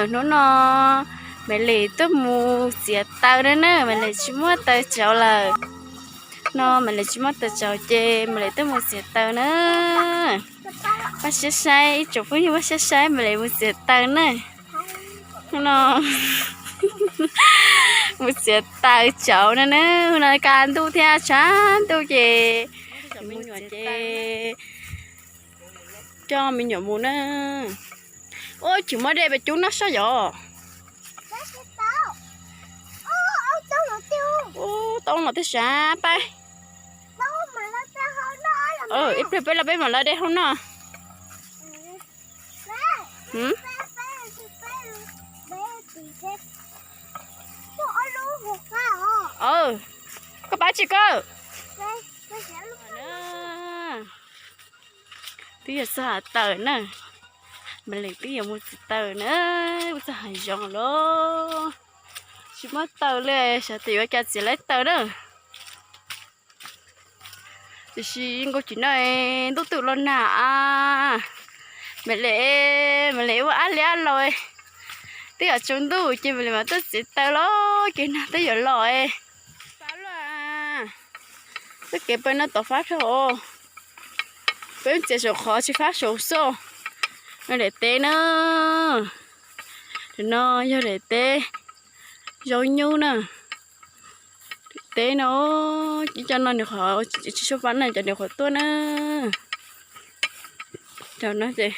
Hnub no Maiv Lis tuaj mus txiav taws na na, Maiv Lis tsis muaj taws tsauv lawm. No Maiv Lis tsis muaj taws tsauv ces Maiv Lis tuaj mus txiav taws na. Pab siab saib, ib tsoom phooj ywg pab siab saib Maiv Lis mus txiav taws na. No mus txiav taws tsauv na na, no kaj ntuj thiab tshav ntuj ces me nyuam ces coj me nyuam mus na. Ua tsis muaj dej pes cub noj soj yom. Tau no tej sav pab. Ib pliag peb los peb mam lawv dej hau noj. Koj pab tsis koj. Twb yog txog hav taws na, Maiv Lis twb yuav mus txiav taws na, mus txog hav zoov lawm. Tsis muaj taws li, xyov tes yuav cas txiav laib taws na. Tiam sis nkaus tsis noj, ntuj twb los nag. Maiv Lis, Maiv Lis ua ab li ab los, twb yog tsaus ntuj ces Maiv Lis mas tuaj txiav taws los ces nag twb yuav los. Fab luaj, txoj kev pem no tod fab dhau. Peb txiav saum qhov tsis fab saum xwb. No daim teb na, no yog daim teb zaub nyub na. Teb no, ib co no nws qhov tsis tshua fab na, cov nws qhov tuaj na. Cov no ces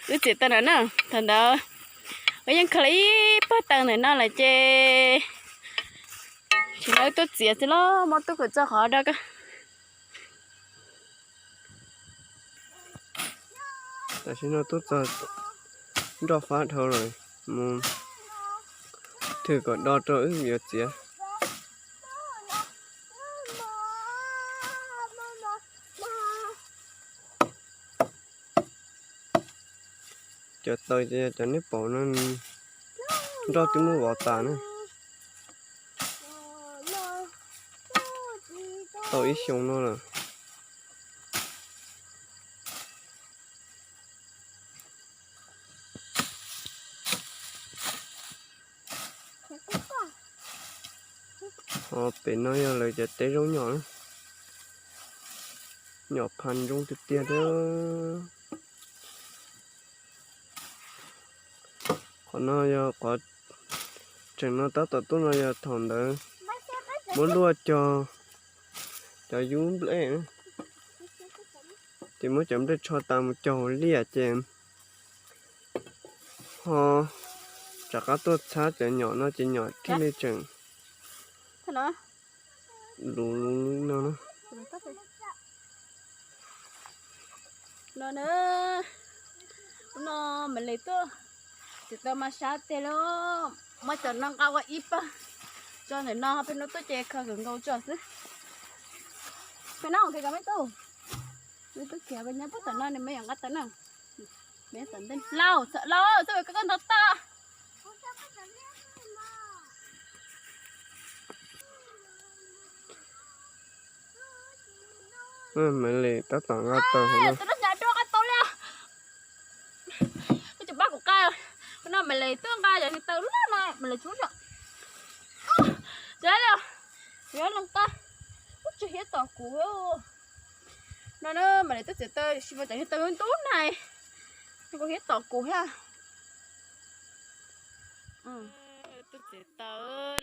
wb txiav taws ntawm na, thaum ntawd wb yeej khaws ib pawg taws ntawm no lawm ces tsis no wb tuaj txiav xwb los muab tuaj khaws txog qhov do. Tam sim no tuaj txog nroj fab dhau lawm, mus thwm kom do rau wb yuav txiav. Cov taws ces cov nej pom no, nroj twb muab vov tas na. Tau ib xyoo no lawm. Ho pem no yog lawv cov teb zaub nyom, nyom pha ntsoov tiag tiag thiab. Qhov no yog qhov tseem no tab tom tuaj no yog thaum ntawd muab luaj cog cov yub nplej, ces muab cov nplej tsho tas mus cog hauv liaj ces ho rov qab tuaj txhab cov nyom no ces nyom thiaj li tseem luv luv no na. No na, no Maiv Lis tuaj txiav taws mas sab tiag li. Muab cov no nqa ua ib pawg tso ntawm no, peb hnub tuaj ces khaws kawg nkaus tso xwb. Peb no, me tub, me tub khiav nyob puag tom no, nws me nyuam nqa taws na. Lauj, lauj, txhob ua koj ntov tag. Maiv Lis tab tom nqa taws hauv no. Koj tsis pab kuv nqa, no Maiv Lis tuaj nqa cov hneev taws loj no, Maiv Lis tsis, tsis li, yuav los nqa, ub tsis hiab tom kuv. No na, Maiv Lis tuaj txiav taws sis mas cov hneev taws ntub na, koj hiab tom kuv thiab. Tuaj txiav taws.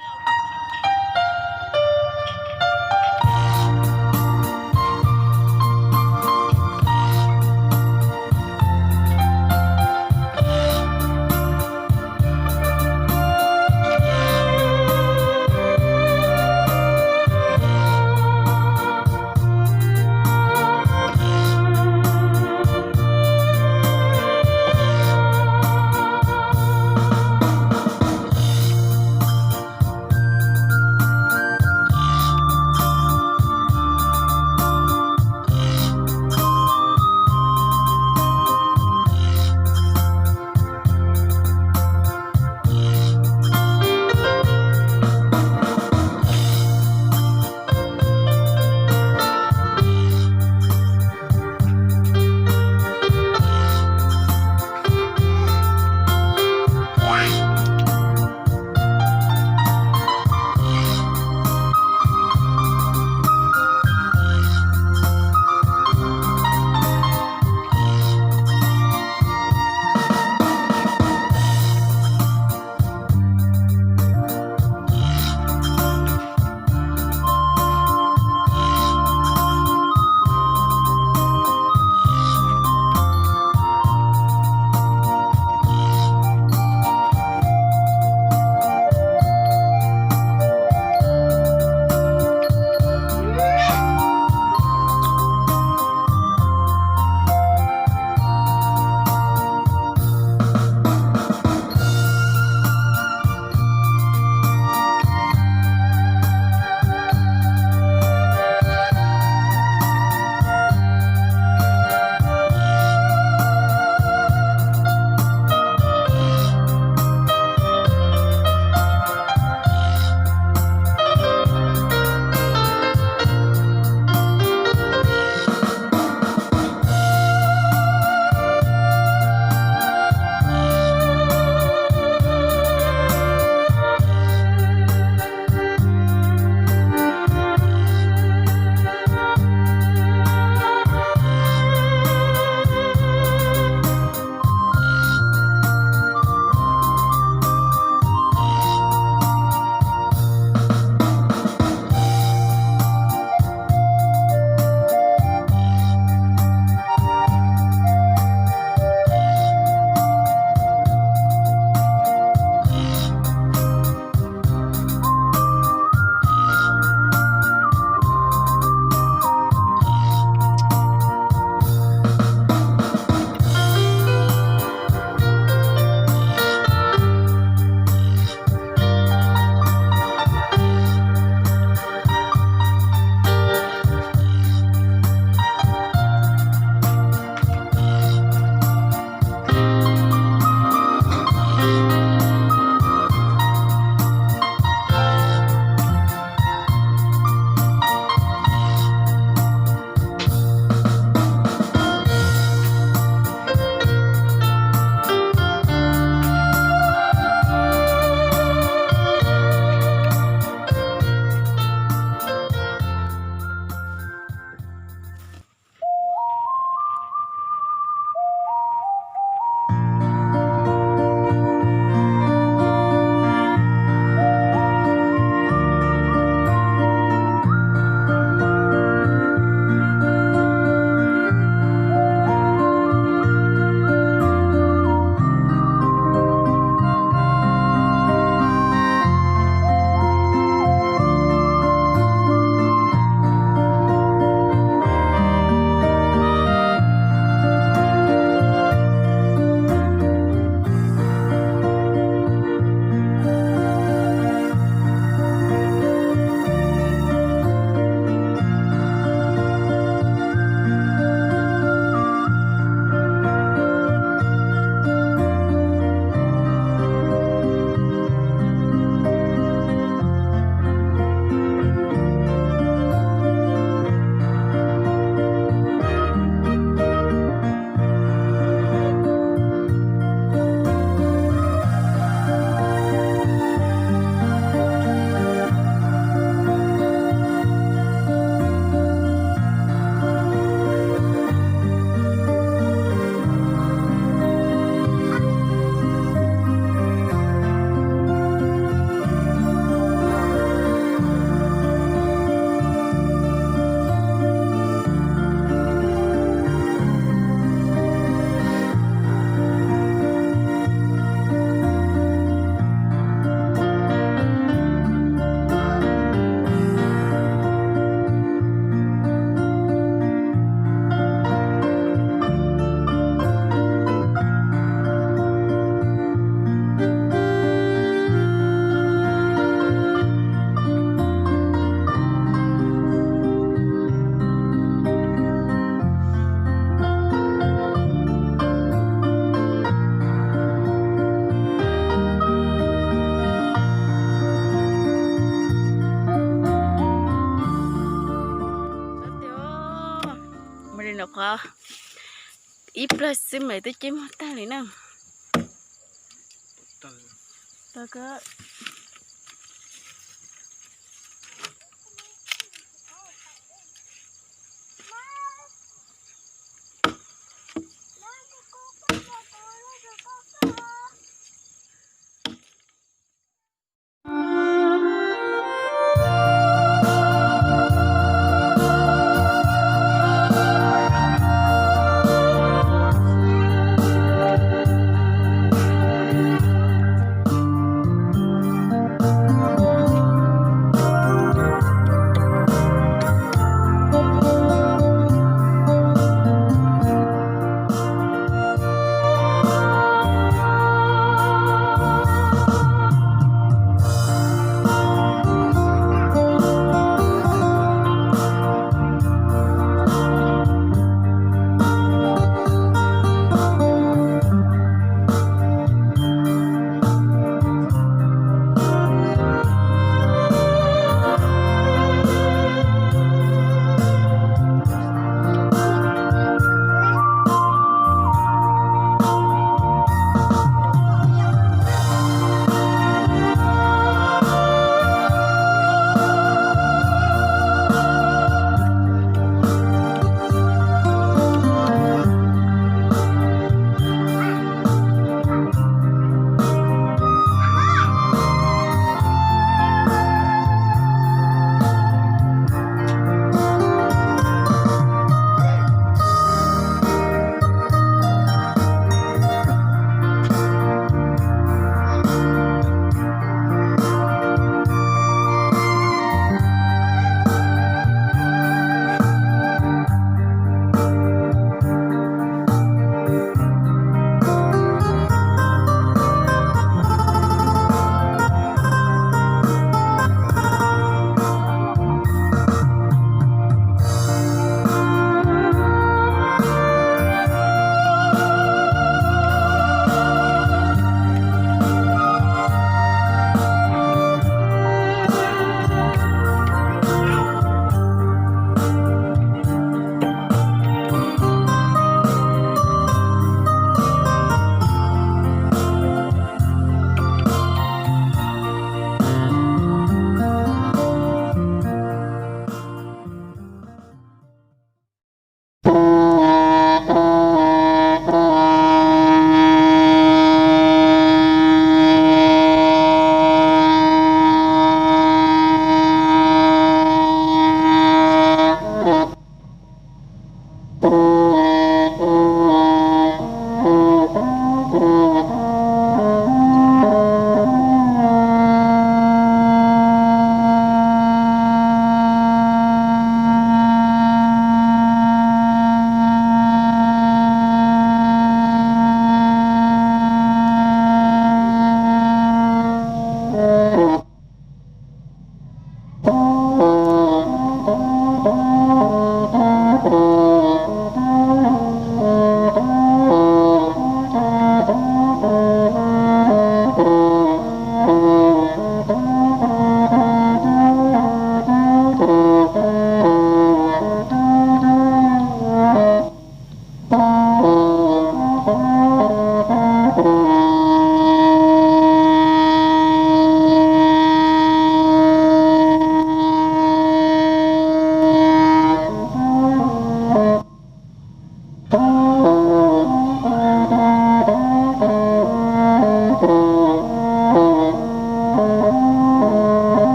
Ib pliag xwb mas twb ceb muag tag li na.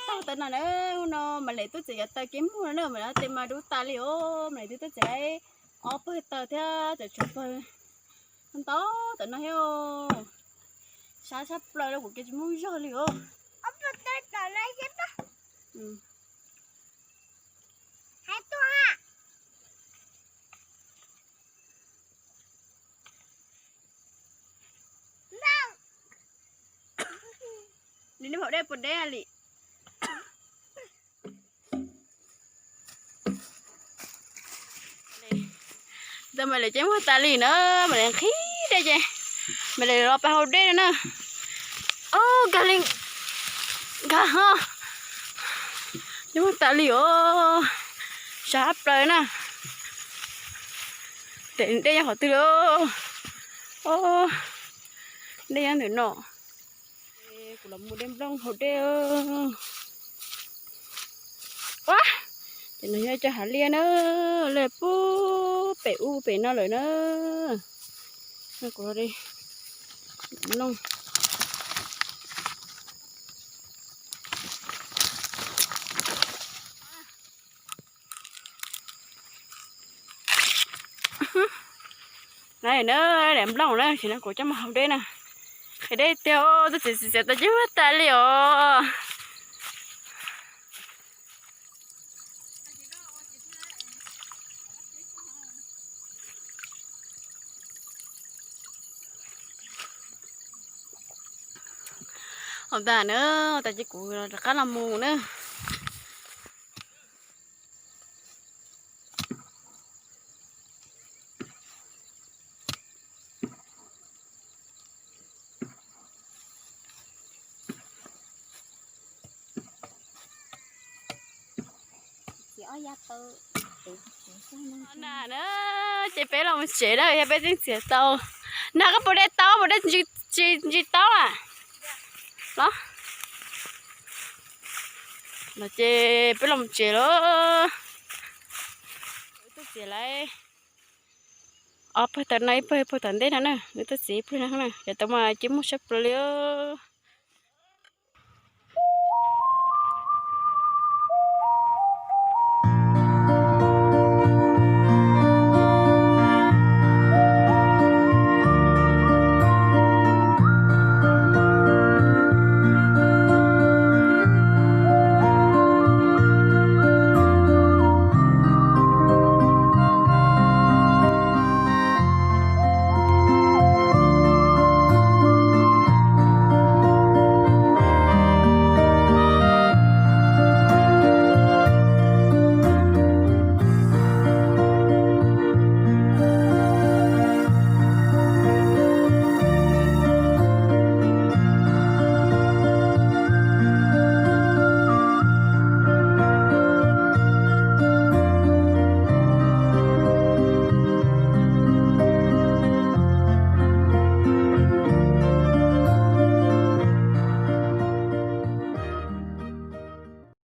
Tag tawm no na, no Mas Lis twb txiav cov taws kev muag no na, Mas Lis tej mas dub tas li os. Mas Lis twb txiav ob pawg taws thiab cov tshuav pawg ntau tawm no thiab. Sab tshaj plaws li, kuv kev tsis muaj zog li os. Li nej haus dej puas deb li? Tau Mas Lis ces muag tas li na, Mas Lis nqhis dej ces Mas Lis los pab haus dej na. Ob, nkag li, nkag ho, ces muag tas li os, sab plaws na. Tes dej nyob qhov twg li? Ob, dej nyob ntawm no. Kuv los mus de nplooj haus dej. Ua, ces no yog cov hav liaj na, liaj pub pem ub pem no lawm na. Kuv los de nplooj. Na, de nplooj na, ces no kuv coj mus haus dej na. Qhia dej tiag, twb txiav txiav tau ces muag tas li os. Haus tas na, tas ces kuv rov qab los mus na. Na, ces peb los mus tsev na, yog peb tseem txiav tau. Na, koj puas de tau, puas de tsis ntsig taub a? Los, no ces peb los mus tsev lawm. Twb txiav lawm ob pawg taws no, ib pawg pawg tom ntej no na, nws twb txiav ib pawg no na, ces tau mas ces muag sab plaws li os.